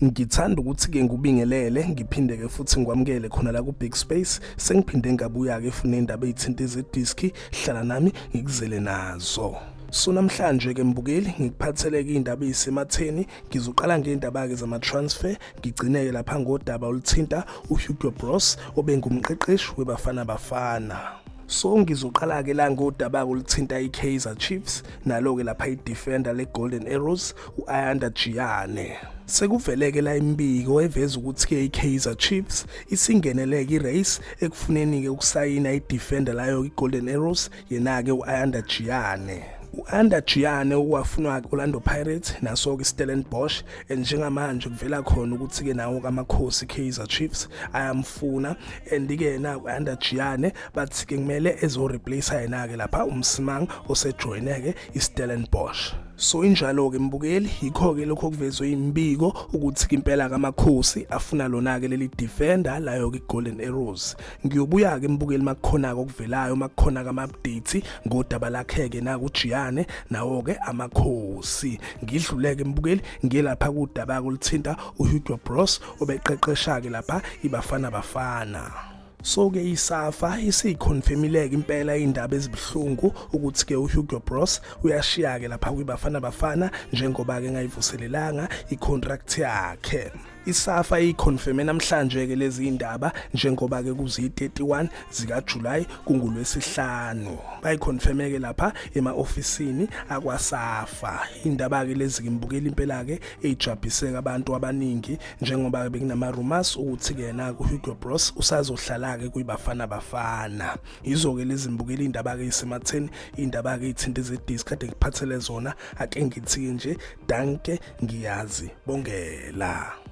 Ngithanda ukuthi-ke ngubingelele ngiphinde-ke futhi ngikwamukele khona la ku-Big Space. Sengiphinde ngabuya-ke futhi ney'ndaba ey'thinta ezediski. Hlala nami ngikuzele nazo. So namhlanje ke mbukeli ngikuphatheleke iy'ndaba ey'sematheni. Ngizoqala ngey'ndaba-ke zama-transfer, ngigcineke lapha ngodaba oluthinta uHugo Broos obengumqeqeshi weBafana Bafana. So ngizoqala-ke la ngodaba oluthinta i-Kaizer Chiefs nalo-ke lapha i-defender le-Golden Arrows u-Ayanda Jiyane. Sekuveleke la imibiko eveza ukuthi-ke i-Kaizer Chiefs isingeneleke i-race ekufuneni-ke ukusayina i-defender layo i-Golden Arrows yena-ke u-Ayanda Jiyane. U-Ayanda Jiyane owafunwa Orlando Pirates naso-ke iStellenbosch, and njengamanje kuvela khona ukuthi-ke nawo kaMakhosi Kaizer Chiefs ayamfuna, and-ke na u-Ayanda Jiyane bathi-ke kumele ezo-replace yena-ke lapha uMsimang osejoyine-ke iStellenbosch. So injalo-ke mbukeli, yikho-ke lokho okuvezwe imbiko ukuthi impela kaMakhosi afuna lona-ke leli defender layo-ke i-Golden Arrows. Ngiyobuya-ke mbukeli makukhona-ke okuvelayo, makukhona-ke ama-updates ngodaba lakhe-ke nakuJiyane nawo-ke Amakhosi. Ngidluleke mbukeli ngiye lapha kudaba-ke oluthinta uHugo Broos obeqeqesha-ke lapha iBafana Bafana. So-ke iSAFA isiyikhonfemile-ke impela iy'ndaba ezibuhlungu ukuthi-ke uHugo Broos uyashiya-ke lapha kwiBafana Bafana njengoba-ke engayivuselelanga i-contract yakhe. ISAFA iyikhonfeme namhlanje-ke lezi ndaba njengoba-ke kuziyi-31 zikaJulayi kunguLwesihlanu. Bayikhonfeme-ke lapha ema-ofisini akwaSAFA. Indaba-ke lezi-ke mbukeli impela-ke eyijabhiseka abantu abaningi njengoba bekunama-rumors ukuthi-ke yena uHugo Broos usazohlala-ke kwiBafana Bafana. Yizo-ke lezi mbukeli iy'ndaba-ke ey'sematheni, iy'ndaba-ke ey'thinta ezediski kade ngikuphathele zona. Ake ngithi-ke nje danke, ngiyazi bongela.